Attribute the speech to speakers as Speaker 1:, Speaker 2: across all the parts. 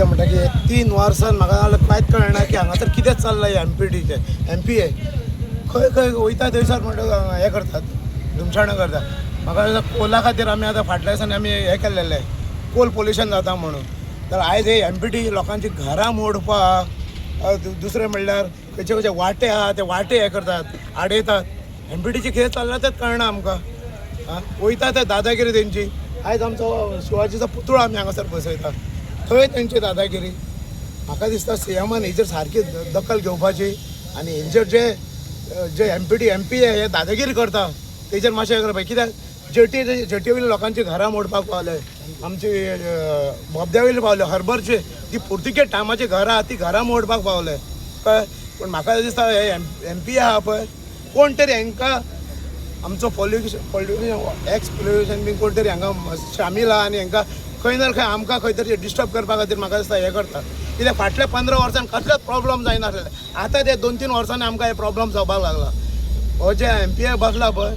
Speaker 1: कितें म्हणटा की 3 वर्सान म्हाका जाल्यार कांयच कळना की हांगासर कितें चल्लां. एमपीटीचें, एमपीए खंय खंय वयता थंयसर म्हणटा हें करतात, धुमशणां करतात. म्हाका दिसता कोला खातीर आमी आतां फाटल्या दिसांनी आमी हें केल्लेलें, कोल पोल्युशन जाता म्हणून. तर आयज हे एमपीटी लोकांची घरां मोडपाक, दुसरें म्हणल्यार खंयचे खंयचे वाटे आहा ते वाटे हे करतात, आडयतात. एमपीटीचें कितें चल्लां तेंच कळना आमकां. आं, वयता ते दादागिरी तेंची. आयज आमचो शिवाजीचो पुतळो आमी हांगासर बसयता, थंय तेंची दादागिरी. म्हाका दिसता सीएमान हेचेर सारकी दखल घेवपाची आनी हेंचेर जे जे एमपीटी, एमपी हे दादागिरी करता तेजेर मातशें हें करपाक. कित्याक जेटी जेटी वयल्या लोकांची घरां मोडपाक पावले, आमची बोगद्या वयले पावले, हर्बरचे ती पुर्तुगेज टायमाची घरां आहा ती घरां मोडपाक पावले. कळ्ळें? पूण म्हाका दिसता हे एमपी आहा पळय, कोण तरी हांकां आमचो पॉल्युशन, एक्स पोल्युशन बीन कोण तरी हांगा शामील आहा आनी हांकां खंय ना खंय आमकां खंय तरी डिस्टर्ब करपा खातीर म्हाका दिसता हें करता. कित्याक फाटल्या 15 वर्सान कसलेच प्रॉब्लम जायनासलेले, आतां ते 2-3 वर्सांनी आमकां हे प्रॉब्लम जावपाक लागला. हो जे एमपीए बसला पळय,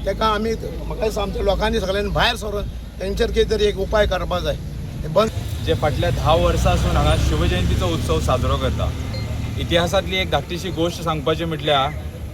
Speaker 1: ताका आमी, म्हाका दिसता आमच्या लोकांनी सगळ्यांनी भायर सरून तेंचेर कितें तरी एक उपाय करपा जाय. हे बंद
Speaker 2: जे फाटल्या 10 वर्सां सावन हांगा शिवजयंतीचो उत्सव साजरो करता. इतिहासांतली एक धाकटीशी गोश्ट सांगपाची म्हटल्यार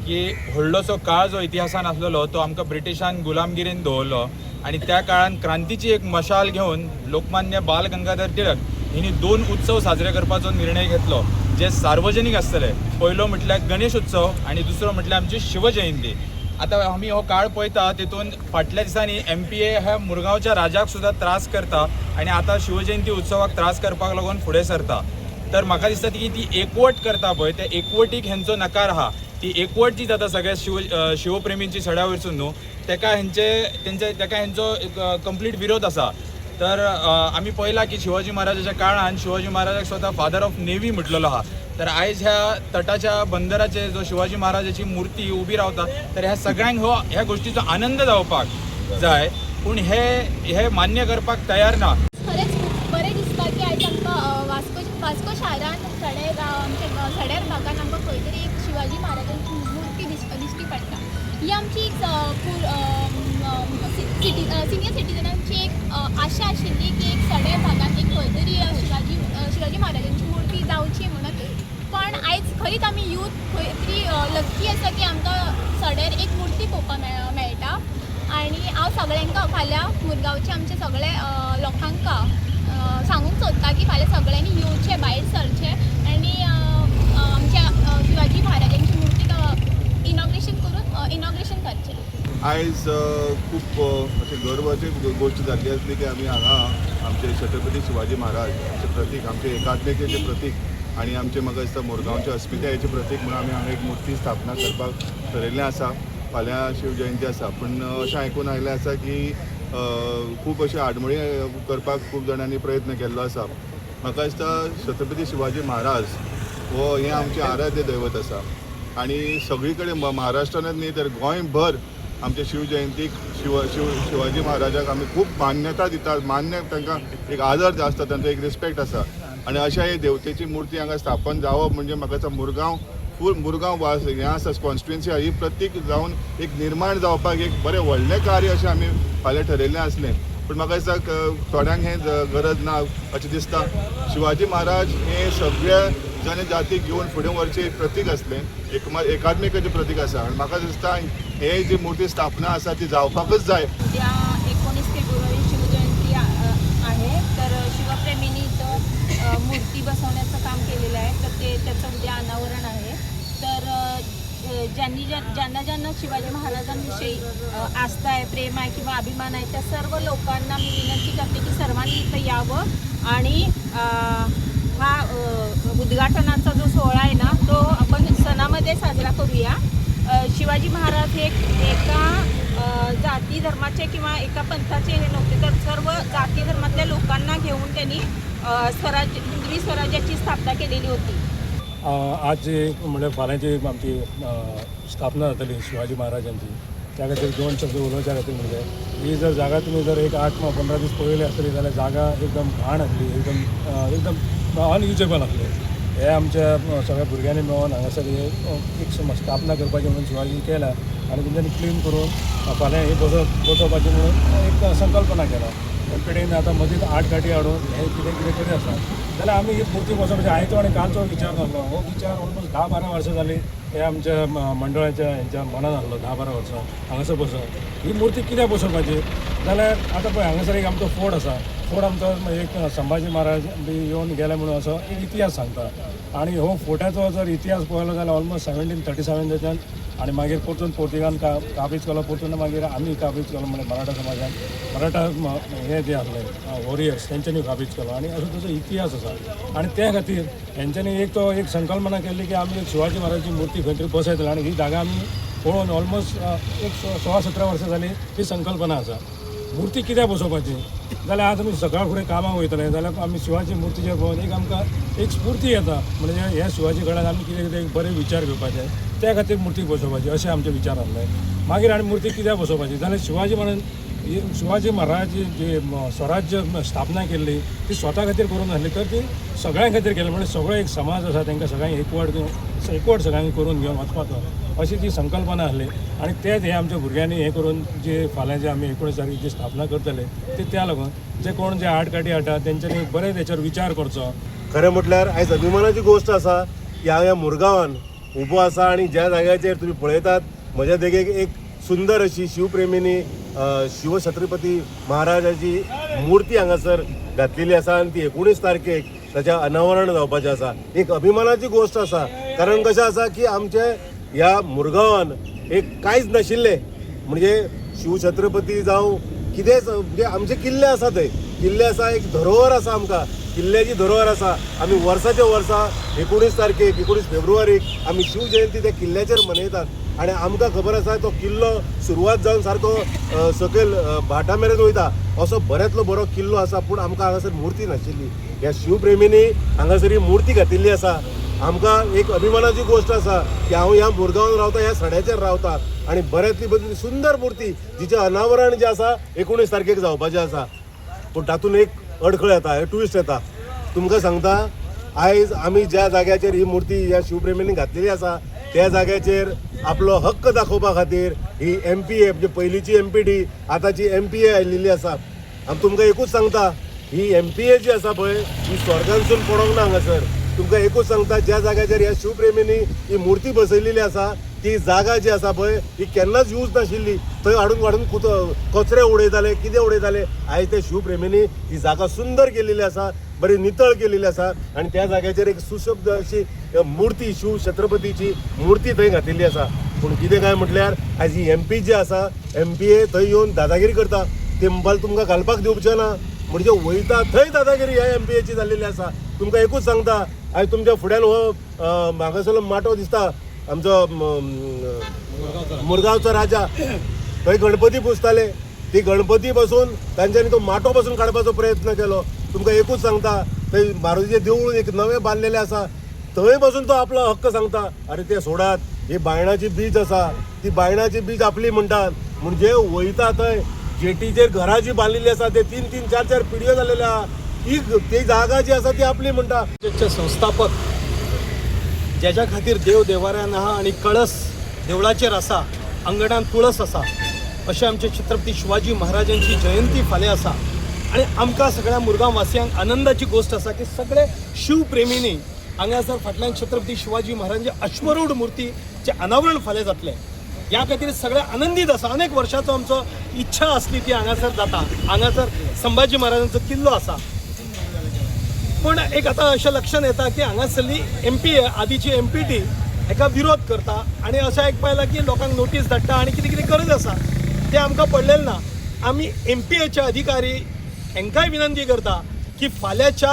Speaker 2: की व्हडलोसो काळ जो इतिहासान आसलेलो तो आमकां ब्रिटिशान गुलामगिरीन दवरलो आनी त्या काळान क्रांतीची एक मशाल घेवन लोकमान्य बाल गंगाधर टिळक हिणी दोन उत्सव साजरे करपाचो निर्णय घेतलो जे सार्वजनीक आसतले. पयलो म्हटल्यार गणेश उत्सव आनी दुसरो म्हटल्यार आमची शिवजयंती. आतां आमी हो काळ पळयता, तितून फाटल्या दिसांनी एमपीए ह्या मुरगांवच्या राजाक सुद्दां त्रास करता आनी आतां शिवजयंती उत्सवाक त्रास करपाक लागून फुडें सरता. तर म्हाका दिसता की ती एकवट करता पळय, त्या एकवटीक हेंचो नकार आहा. ती एकवट जी जाता सगळ्या शिवप्रेमींची सड्या वयरसून न्हू, तेका हेंचे तेंचे तेका हेंचो कंप्लीट विरोध आसा. तर आमी पळयलां की शिवाजी महाराजाच्या काळान शिवाजी महाराजाक स्वता फादर ऑफ नेव्ही म्हटलेलो आहा. तर आयज ह्या तटाच्या बंदराचेर जो शिवाजी महाराजाची मूर्ती उबी रावता, तर ह्या सगळ्यांक हो ह्या गोष्टीचो आनंद जावपाक जाय, पूण हे हे मान्य करपाक तयार ना.
Speaker 3: खरेंच खूब बरें दिसता की आयज आमकां वास्को वास्को शारान सड्यार, आमच्या सड्यार भागान आमकां खंय तरी एक शिवाजी महाराजांची मूर्ती दिश्टी पडटा. ही आमची एक सिटी सिनियर सिटीजनांची एक आशा आशिल्ली की एक सड्यार भागान एक खंय तरी शिवाजी महाराजांची मूर्ती जावची म्हणून. पण आयज खरीच आमी यूथ खंय तरी लक्की आसा की आमकां सड्यार एक मूर्ती पळोवपाक मेळटा. आनी हांव सगळ्यांक फाल्यां मुरगांवचे आमचे सगळे लोकांक सांगूंक सोदता की फाल्यां सगळ्यांनी येवचें, भायर सरचें आनी आमच्या शिवाजी महाराजांची मूर्ती इनॉग्रेशन करून इनॉग्रेशन करचें.
Speaker 4: आयज खूब अशें गर्वाची गोश्ट जाल्ली आसली की आमी हांगा आमचे छत्रपती शिवाजी महाराज आमचें प्रतीक, आमचे एकात्मकेचें प्रतीक आनी आमचे म्हाका दिसता मुरगांवच्या अस्मितायेचें प्रतीक म्हणून आमी हांगा एक मुर्ती स्थापना करपाक थरयल्लें आसा. फाल्यां शिवजयंती आसा, पूण अशें आयकून आयलें आसा की खूब अशें आडमळी करपाक खूब जाणांनी प्रयत्न केल्लो आसा. म्हाका दिसता छत्रपती शिवाजी महाराज हो हें आमचें आराध्य दैवत आसा आनी सगळी कडेन महाराष्ट्रानच न्ही तर गोंयभर आमच्या शिवजयंतीक शिव शिव शिवाजी महाराजाक आमी खूब मान्यता दितात, मान्य तांकां एक आदर आसता, तांचो एक रिस्पेक्ट आसा. आनी अशा हे देवतेची मूर्ती हांगा स्थापन जावप म्हणजे म्हाका दिसता मुरगांव, फूल मुरगांव वास हें आसा, कॉन्स्टिट्युएन्सी ही प्रतीक जावन एक निर्माण जावपाक एक बरें व्हडलें कार्य अशें आमी फाल्यां ठरयल्लें आसलें. पूण म्हाका दिसता थोड्यांक हें गरज ना अशें दिसता. शिवाजी महाराज हे सगळ्या जनजातीक घेवन फुडें व्हरचें एक प्रतीक आसलें, एक एकात्मिकेचें प्रतीक आसा आनी म्हाका दिसता हे जी मूर्ती स्थापना आसा ती जावपाकच जाय.
Speaker 5: उद्या 19 फेब्रुवारी शिवजयंती आहे, तर शिवप्रेमींनी इथं मूर्ती बसवण्याचं काम केलेलं आहे, तर ते त्याचं उद्या अनावरण आहे. तर ज्यांनी ज्यांना ज्यांना शिवाजी महाराजांविषयी आस्था आहे, प्रेम आहे किंवा अभिमान आहे, त्या सर्व लोकांना मी विनंती करते की सर्वांनी इथं यावं आणि हा उद्घाटनाचा जो सोहळा आहे ना, तो आपण सणामध्ये साजरा करूया. शिवाजी महाराज हे एका जाती धर्माचे किंवा एका पंथाचे हे नव्हते, तर सर्व जाती धर्मातल्या लोकांना घेऊन त्यांनी स्वराज्य, हिंदवी स्वराज्याची स्थापना केलेली होती.
Speaker 6: आज जी म्हणजे फाल्यांची आमची स्थापना जातली शिवाजी महाराजांची, त्या खातीर दोन शब्द उलोवच्या खातीर म्हणजे ही जर जागा तुमी जर एक 8-15 दीस पळयली आसतली जाल्यार जागा एकदम घाण आसली, एकदम एकदम अनयुजेबल आसली. हे आमच्या सगळ्या भुरग्यांनी मेळोन हांगासर हे एक स्थापना करपाची म्हणून शिवाजी केल्या आनी तेंच्यांनी क्लीन करून फाल्यां ही बसोवपाची म्हणून एक संकल्पना केला. एम पी डीन आतां मदींच आठ गाडी हाडून हें कितें कितें करीत आसा जाल्यार आमी ही मूर्ती बसोवपाची आयचो आनी कालचो विचार नासलो. हो विचार ऑलमोस्ट 10-12 वर्सां जालीं हे आमच्या मंडळाच्या हेंच्या मनान आसलो. 10-12 वर्सां हांगासर बसोवन ही मूर्ती कित्याक बसोवपाची जाल्यार आतां पळय हांगासर एक आमचो फोर्ट आसा. फोर्ट आमचो एक संभाजी महाराज बी येवन गेले म्हणून असो एक इतिहास सांगता आनी हो फोर्टाचो जर इतिहास पळयलो जाल्यार ऑलमोस्ट 1737 आनी मागीर परतून पोर्तुगान काबीज केलो, परतून मागीर आमी काबीज केलो म्हणजे मराठा समाजान मराठा हे जे आसले वॉरियर्स तेंच्यांनी काबीज केलो आनी असो ताचो इतिहास आसा. आनी त्या खातीर हेंच्यांनी एक तो एक संकल्पना केल्ली की आमी एक शिवाजी महाराजाची मूर्ती खंय तरी बसयतले आनी ही जागा आमी पळोवन ऑलमोस्ट एक 16-17 वर्सां जाली ही संकल्पना आसा. मूर्ती कित्याक बसोवपाची जाल्यार आज आमी सकाळ फुडें कामाक वयतले जाल्यार आमी शिवाजी मूर्तीचेर पळोवन एक आमकां एक स्फूर्ती येता, म्हणजे ह्या शिवाजी कडेन आमी कितें कितें बरे विचार घेवपाचे त्या खातीर मूर्ती बसोवपाची अशें आमचे विचार आसले. मागीर आनी मूर्ती कित्याक बसोवपाची जाल्यार शिवाजी महाराज जी स्वराज्य स्थापना केल्ली ती स्वता खातीर करूंक नासली तर ती सगळ्यां खातीर केली, म्हणजे सगळो एक समाज आसा तांकां सगळ्यांक एकवट एकवट सगळ्यांक करून घेवन वचपाचो अशी ती संकल्पना आसली. आनी तेच हे आमच्या भुरग्यांनी हें करून जे फाल्यां जे आमी 19 तारीख जी स्थापना करतले ते त्या लागून जे कोण जे आडकाठी हाडटा तेंच्यांनी बरें तेचेर विचार करचो.
Speaker 7: खरें म्हटल्यार आयज अभिमानाची गोश्ट आसा की हांव ह्या मुरगांवान उबो आसा आनी ज्या जाग्याचेर तुमी पळयतात म्हज्या देगेक एक सुंदर अशी शिवप्रेमींनी शिवछत्रपती महाराजाची मूर्ती हांगासर घातलेली आसा आनी ती 19 तारखेक ताचें अनावरण जावपाचें आसा. एक अभिमानाची गोश्ट आसा, कारण कशें आसा की आमचे ह्या मुरगांवान एक कांयच नाशिल्लें, म्हणजे शिवछत्रपती जावं कितेंच, म्हणजे आमचे किल्ले आसा, थंय किल्ले आसा, एक धरोहर आसा, आमकां किल्ल्याची धरोहर आसा. आमी वर्साच्या वर्सा 19 तारखेक 19 फेब्रुवारीक आमी शिवजयंती त्या किल्ल्याचेर मनयतात आनी आमकां खबर आसा तो किल्लो सुरवात जावन सारको सकयल भाटा मेरेन वयता असो बऱ्यांतलो बरो किल्लो आसा, पूण आमकां हांगासर मूर्ती नाशिल्ली. ह्या शिवप्रेमींनी हांगासर ही मूर्ती घातिल्ली आसा. आमकां एक अभिमानाची गोश्ट आसा की हांव ह्या मुरगांवान रावता, ह्या सड्याचेर रावता आनी बऱ्यांतली बरी सुंदर मूर्ती जिचें अनावरण जें आसा 19 तारखेक जावपाचें आसा. पूण तातूंत एक अडखळ येता, एक ट्विस्ट येता. तुमकां सांगता आयज आमी ज्या जाग्याचेर ही मूर्ती ह्या शिवप्रेमींनी घातलेली आसा त्या जाग्याचेर आपलो हक्क दाखोवपा खातीर ही एम पी ए, म्हणजे पयलींची एम पी डी आतांची एम पी ए आयिल्ली आसा. आनी तुमकां एकूच सांगता ही एम पी ए जी आसा पळय ही स्वर्गांसून पडोंक ना हांगासर. तुमकां एकूच सांगता ज्या जाग्याचेर ह्या शिवप्रेमींनी ही मूर्ती बसयलेली आसा ती जागा जी आसा पळय ही केन्नाच यूज नाशिल्ली, थंय हाडून हाडून कचरे उडयताले, कितें उडयताले. आयज त्या शिवप्रेमींनी ही जागा सुंदर केलेली आसा, बरी नितळ केलेली आसा आनी त्या जाग्याचेर एक सुशब्द अशी मूर्ती शिव छत्रपतीची मूर्ती थंय घातिल्ली आसा. पूण कितें काय म्हटल्यार आयज ही एम पी जी आसा, एम पी ए थंय येवन दादागिरी करता, ते म्हणपाक तुमकां घालपाक दिवचें ना, म्हणजे वयता थंय दादागिरी ह्या एम पी एची जाल्लेली आसा. तुमकां एकूच सांगता आयज तुमच्या फुड्यान हो हांगासरलो माटो दिसता आमचो मुरगांवचो राजा, थंय गणपती पुजताले, ती गणपती बसून तांच्यांनी तो माटो बसून काडपाचो प्रयत्न केलो. तुमकां एकूच सांगता थंय मारुतीचें देवूळ एक नवें बांदलेलें आसा, थंय बसून तो आपलो हक्क सांगता, अरे ते सोडात, ही बायणाची बीच आसा, ती बायणाची बीच आपली म्हणटात. म्हणजे वयता थंय जेटीचेर घरां जी बांदलेली आसा ते 3-3, 4-4 पिढयो जाल्लेले आहा, ती ती जागा जी आसा ती आपली म्हणटा.
Speaker 8: संस्थापक ज्याच्या खातीर देव देवाऱ्यान आहा आनी कळस देवळाचेर आसा, अंगणान तुळस आसा, अशें आमचे छत्रपती शिवाजी महाराजांची जयंती फाल्यां आसा. आनी आमकां सगळ्या मुरगांव वासियांक आनंदाची गोश्ट आसा की सगळे शिवप्रेमींनी हांगासर फाटल्यान छत्रपती शिवाजी महाराजांची अश्वरूढ मूर्तीचें अनावरण फाल्यां जातलें. ह्या खातीर सगळे आनंदीत आसा. अनेक वर्षाचो आमचो इच्छा आसली ती हांगासर जाता. हांगासर संभाजी महाराजांचो किल्लो आसा, पूण एक आतां अशें लक्षांत येता की हांगासरली एम पी ए आदीची एम पी टी हेका विरोध करता आनी अशें आयकपा आयलां की लोकांक नोटीस धाडटा आनी कितें कितें गरज आसा तें आमकां पडलेलें ना. आमी एम पी एचे अधिकारी हेंकांय विनंती करता की फाल्यांच्या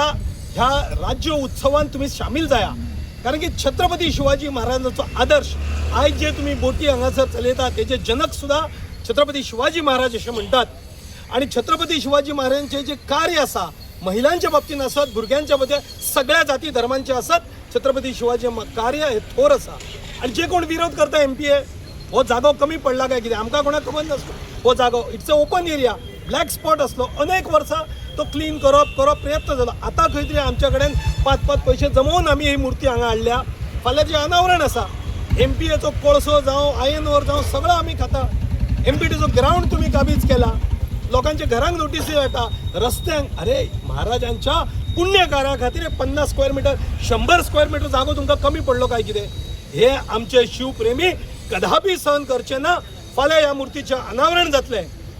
Speaker 8: ह्या राज्य उत्सवान तुमी सामील जाया, कारण की छत्रपती शिवाजी महाराजांचो आदर्श आयज जे तुमी बोटी हांगासर चलयता तेजे जनक सुद्दां छत्रपती शिवाजी महाराज अशें म्हणटात. आनी छत्रपती शिवाजी महाराजांचें जें कार्य आसा महिलांच्या बाबतींत आसत, भुरग्यांच्या बाबतींत, सगळ्या जाती धर्मांचे आसत, छत्रपती शिवाजी कार्य हे थोर आसा. आनी जे कोण विरोध करता एम पी ए हो जागो कमी पडला काय कितें आमकां कोणाक खबर नासलो. हो जागो it's a open area, black spot आसलो, अनेक वर्सां तो क्लीन करप करप प्रयत्न जालो. आतां खंय तरी आमच्या कडेन 5-5 पयशे जमोवन आमी ही मूर्ती हांगा हाडल्या. फाल्यां जें अनावरण आसा एम पी एचो कोळसो जावं आयर्न ओर जावं सगळो आमी खाता. एम पी टीचो ग्रावंड तुमी काबीज केला. लोकांच्या घरांक नोटीसी येता, रस्त्यांक. अरे, महाराजांच्या पुण्यकार्या खातीर 50 स्क्वेअर मिटर, 100 स्क्वेअर मिटर जागो तुमकां कमी पडलो काय कितें? हे आमचे शिवप्रेमी कदापि सहन करचे ना. फाल्यां ह्या मूर्तीचें अनावरण जातलें.